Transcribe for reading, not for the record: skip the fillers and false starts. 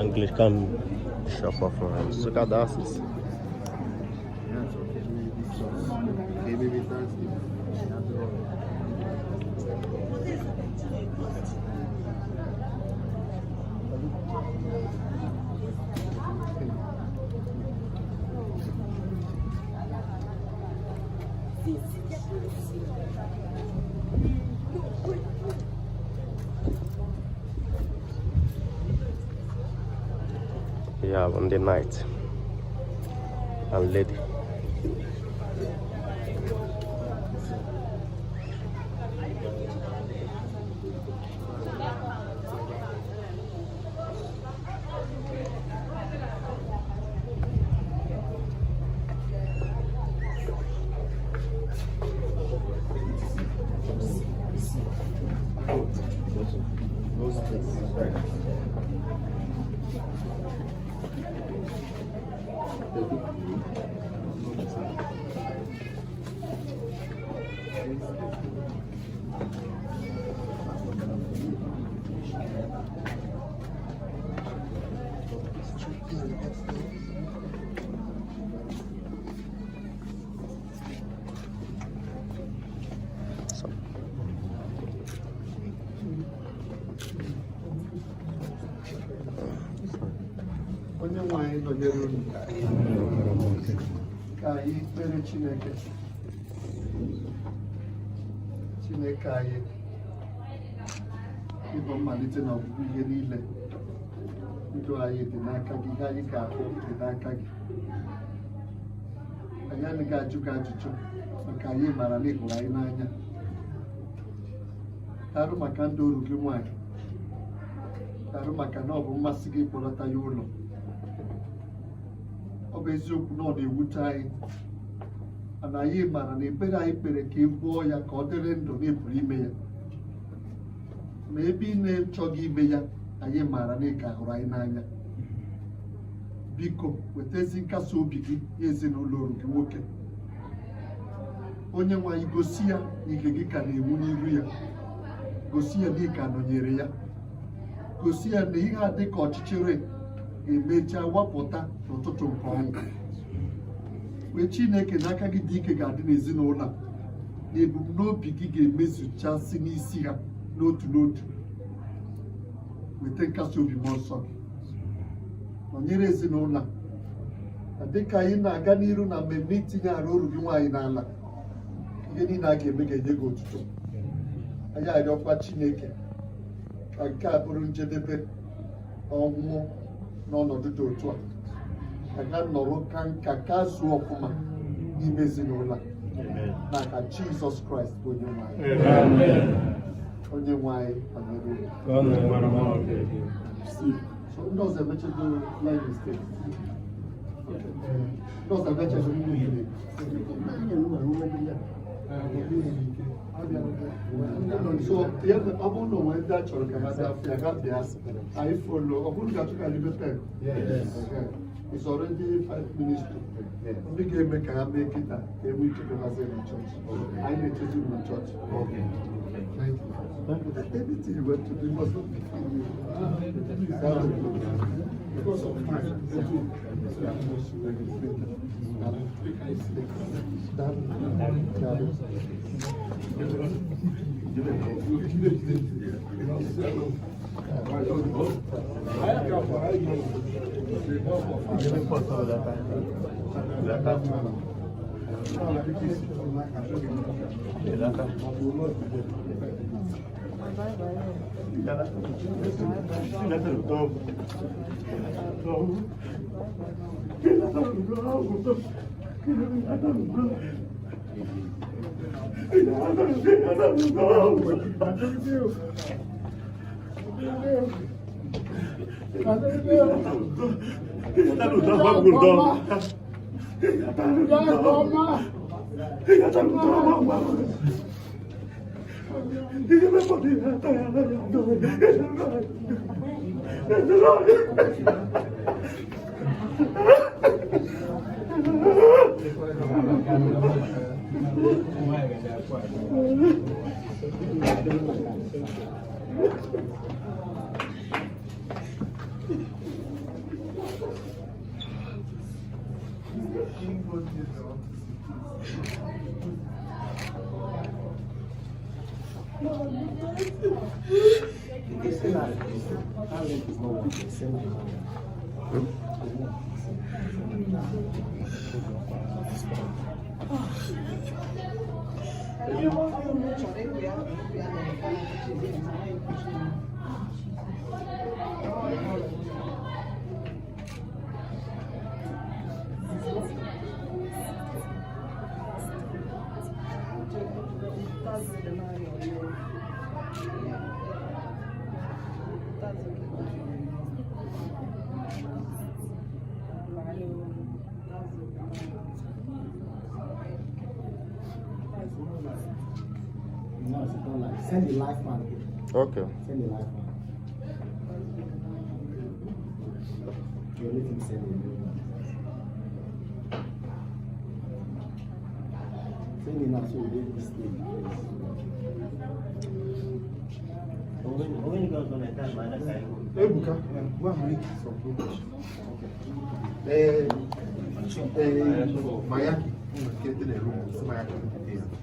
Anglican Bishop of Nsukka Diocese. Ya bụ ndị knight and lady. So. Onye nwe anyị nọnyere unu. Ka anyị kpere Chineke. Chineke anyị, ịbụ mmalite na ọgwụgwụ ihe niile, ndụ anyị dị n'aka gị, ihe anyị ga-ahụ dị n'aka gị. Anyị anaghị ajụ gị ajụjụ maka anyị maara na ị hụrụ anyị n'anya. Daalụ maka ndụ oru gị nwaanyị. Daalụ maka na ọ bụ mmasị gị ịkpọlata ya ụlọ. Ọ bụ eziokwu na ọ na-ewute anyị, mana anyị maara na ekpere anyị kpere ka ị gwọọ ya ka ọ dịrị ndụ na ị pụrụ ime ya. Ma ebe ị na-achọghị ime ya, anyị maara na ị ka hụrụ anyị n'anya. Biko weta ezi nkasi obi gị nye ezinụlọ oru gị nwoke. Onye nwe anyị, gosi ya na ihe gị ka na-enwu n'iru ya. Gosi ya na ị ka nọnyere ya. Gosi ya na ihe a dị ka ọchịchịrị ga-emecha wapụta n'ụtụtụ nke ọṅụ. Wee Chineke, n'aka gị dị ike ga-adị n'ezinụlọ a, na ebumnobi gị ga-emezuchasị n'isi ha n'otu n'otu. Weta nkasi obi mmụọ nsọ gị nọnyere ezinụlọ a, na dịka anyị na-aga n'iru na mmemme itinye arụ oru gị nwaanyị n'ala, ihe niile a ga-eme ga-enye gị otuto. Anyị arịọkwa Chineke ka nke a bụrụ njedebe ọnwụ n'ọnọdụ dị otu a, ka ha nọrọ ka nka ka zuo ọfụma n'ime ezinụlọ a, n'aka Jizọs Kraịst bụ onye nwe anyị. Onye nwe anyị nọnyere unu. So ndị ọzọ emechago line mistake. Ndị ọzọ emechago ihe. So ya ọ bụrụ na onwe ndị a chọrọ ka ha bịa afọ ya, ha bịa, anyị follow. Ọ bụrụ ga-achọ ka anyị mepee. It's already 5 minutes to. Ndị ga-eme ka ha mee kịta ka enwee ike bịabazie na chọọchị. Anyị na-echezi unu na chọọchị. Thank you. Anything you want to do, you must not be. Because of time. That link is not working. Send me the No, it's not live. Send the live one. Okay. Send the live one. You let him send the new one. Send it now so we get this thing. Ebuka, go and make some progress. Okay. Mayaki, get in a room, so Mayaki.